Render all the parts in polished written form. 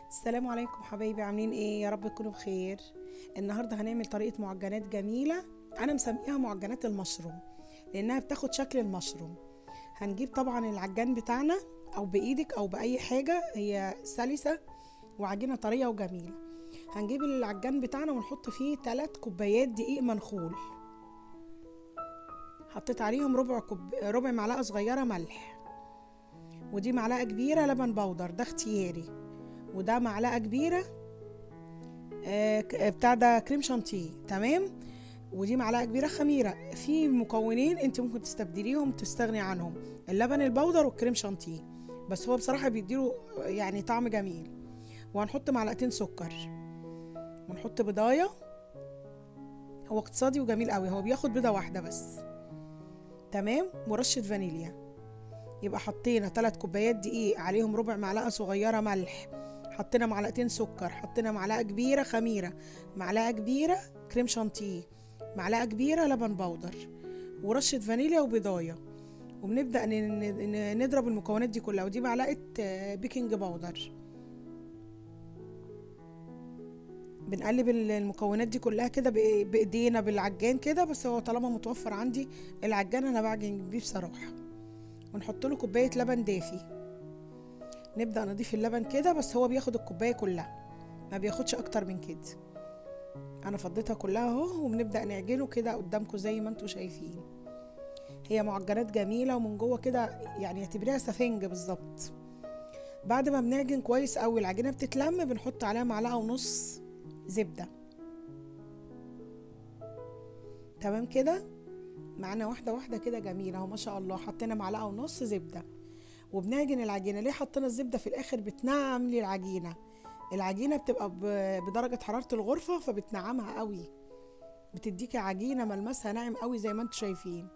السلام عليكم حبايبي، عاملين ايه؟ يا رب تكونوا بخير. النهارده هنعمل طريقه معجنات جميلة، انا مسميها معجنات المشروم لانها بتاخد شكل المشروم. هنجيب طبعا العجان بتاعنا او بايدك او باي حاجة هي سلسه وعجينه طرية وجميلة. هنجيب العجان بتاعنا ونحط فيه 3 كوبايات دقيق منخول، حطيت عليهم ربع معلقه صغيرة ملح، ودي معلقه كبيرة لبن بودر ده اختياري، وده معلقه كبيرة بتاع ده كريم شانتيه، تمام، ودي معلقه كبيرة خميره. في مكونين انت ممكن تستبدليهم تستغني عنهم، اللبن البودر والكريم شانتيه، بس هو بصراحة بيديله يعني طعم جميل. وهنحط معلقتين سكر ونحط بيضايه، هو اقتصادي وجميل قوي، هو بياخد بيضة واحدة بس، تمام، ورشه فانيليا. يبقى حطينا 3 كوبايات دقيق عليهم ربع معلقه صغيرة ملح، حطينا معلقتين سكر، حطينا معلقه كبيرة خميره، معلقه كبيرة كريم شانتيه، معلقه كبيرة لبن بودر، ورشه فانيليا وبيضايه. وبنبدا نضرب المكونات دي كلها، ودي معلقه baking powder. بنقلب المكونات دي كلها كده بايدينا بالعجان كده، بس هو طالما متوفر عندي العجان انا بعجن بيه بصراحة. ونحط له كوباية لبن دافي، نبدا نضيف اللبن كده، بس هو بياخد الكوباية كلها، ما بياخدش اكتر من كده. انا فضيتها كلها اهو، وبنبدا نعجنه كده قدامكم زي ما انتم شايفين. هي معجنات جميلة ومن جوه كده يعني اعتبريها سفنج بالظبط. بعد ما بنعجن كويس قوي العجينة بتتلم، بنحط عليها معلقه ونص زبدة، تمام كده، معانا واحدة واحدة كده جميلة اهو ما شاء الله. حطينا معلقه ونص زبدة وبنعجن العجينة. ليه حطينا الزبدة في الاخر؟ بتنعم لي العجينة، العجينة بتبقى بدرجة حرارة الغرفة فبتنعمها قوي، بتديكي عجينه ملمسها ناعم قوي زي ما انتم شايفين.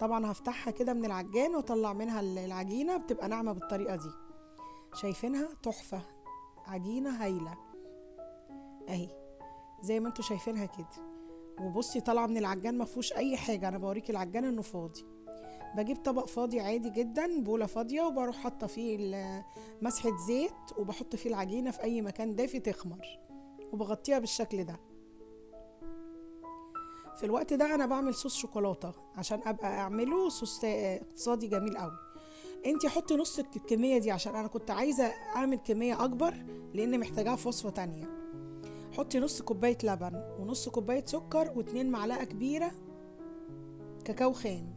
طبعا هفتحها كده من العجان واطلع منها العجينة، بتبقى ناعمة بالطريقة دي، شايفينها تحفة، عجينه هايلة اهي زي ما انتم شايفينها كده. وبصي طالعه من العجان ما فيهوش اي حاجة، انا بوريكي العجان انه فاضي. بجيب طبق فاضي عادي جدا، بوله فاضية، وبروح حاطه فيه مسحه زيت، وبحط فيه العجينة في اي مكان دافي تخمر، وبغطيها بالشكل ده. في الوقت ده انا بعمل صوص شوكولاتة عشان ابقى اعمله صوص اقتصادي جميل قوي. انتي حطي نص الكمية دي عشان انا كنت عايزه اعمل كمية اكبر لان محتاجاها في وصفه تانية. حطي نص كوباية لبن ونص كوباية سكر و2 معلقه كبيرة كاكاو خام،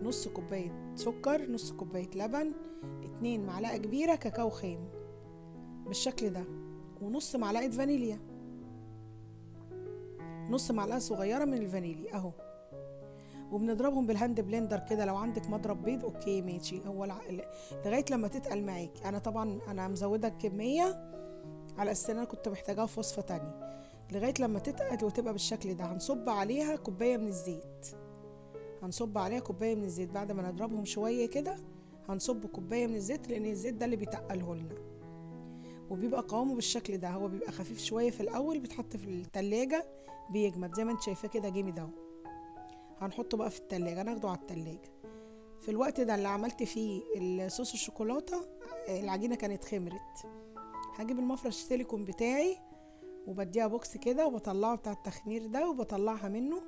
نص كوباية سكر، نص كوباية لبن، 2 معلقه كبيرة كاكاو خام بالشكل ده، ونص معلقه فانيليا، نص معلقه صغيرة من الفانيليا اهو. وبنضربهم بال hand blender كده، لو عندك مضرب بيض okay ماشي، هو لغاية لما تتقل معاك. انا طبعا انا مزوده الكمية على اساس ان انا كنت محتاجاها في وصفه تانية. لغاية لما تتقل وتبقى بالشكل ده، هنصب عليها كوباية من الزيت، هنصب عليها كوباية من الزيت بعد ما نضربهم شوية كده، هنصب كوباية من الزيت لان الزيت ده اللي بيتقله لنا، وبيبقى قوامه بالشكل ده. هو بيبقى خفيف شوية في الاول، بيتحط في التلاجة بيجمد زي ما انت شايفاه كده جامد اهو. هنحطه بقى في التلاجة، ناخده على التلاجة. في الوقت ده اللي عملت فيه الصوص الشوكولاتة، العجينة كانت خمرت. هجيب المفرش السيليكون بتاعي وبديها بوكس كده، وبطلعه بتاع التخمير ده، وبطلعها منه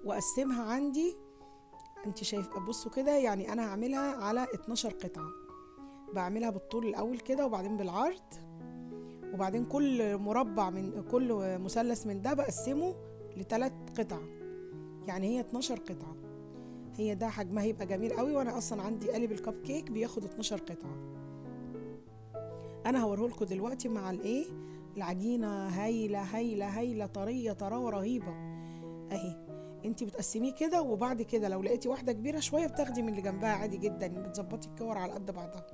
واقسمها عندي. انت شايف، بصوا كده، يعني انا هعملها على 12 قطعه. بعملها بالطول الاول كده، وبعدين بالعرض، وبعدين كل مربع من كل مثلث من ده بقسمة ل3 قطع، يعني هي 12 قطعه. هي ده حجمها هيبقى جميل قوي، وانا اصلا عندي قالب الكب كيك بياخد 12 قطعه. انا هوريهولكوا دلوقتي مع الايه العجينة، هايلة هايلة هايلة، طرية طراوه رهيبة اهي. انتي بتقسميه كده، وبعد كده لو لقيتي واحدة كبيرة شوية بتاخدي من اللي جنبها عادي جدا، بتظبطي الكور على قد بعضها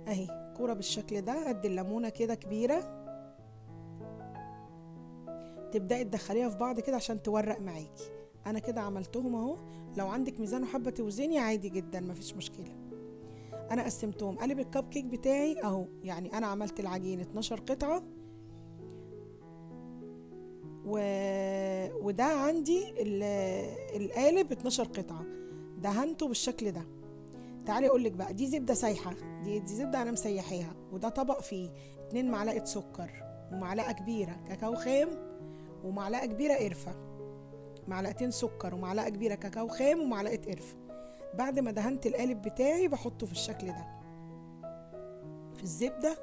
اهي. كورة بالشكل ده قد الليمونه كده كبيرة، تبداي تدخليها في بعض كده عشان تورق معاكي. انا كده عملتهم اهو، لو عندك ميزان وحابة توزني عادي جدا مفيش مشكلة. انا قسمتهم. قالب الكب كيك بتاعي اهو، يعني انا عملت العجين 12 قطعه، وده عندي القالب 12 قطعه، دهنته بالشكل ده. تعالي اقولك بقى، دي زبدة سايحه، دي زبدة انا مسيحاها، وده طبق فيه 2 معلقه سكر ومعلقة كبيرة كاكاو خام ومعلقة كبيرة قرفه، معلقتين سكر ومعلقة كبيرة كاكاو خام ومعلقة قرفه. بعد ما دهنت القالب بتاعي بحطه في الشكل ده في الزبدة،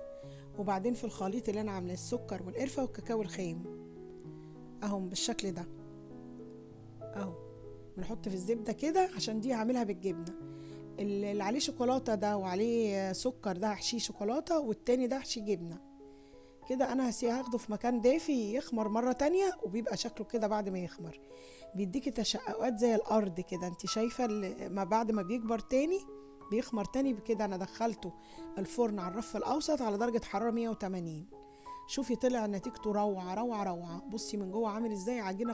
وبعدين في الخليط اللي انا عاملاه السكر والقرفه والكاكاو الخام اهم بالشكل ده اهو. بنحط في الزبدة كده عشان دي هعملها بالجبنه. اللي عليه شوكولاتة ده وعليه سكر ده هحشيه شوكولاتة، والتاني ده هحشيه جبنه كده. انا هاخده في مكان دافي يخمر مرة تانية، وبيبقى شكله كده بعد ما يخمر بيديكي تشققات زي الارض كده. انت شايفه ما بعد ما بيكبر تاني بيخمر تاني بكده. انا دخلته الفرن على الرف الاوسط على درجه حرارة 180. شوفي طلع نتيجته روعه روعه روعه. بصي من جوه عامل ازاي، عجينه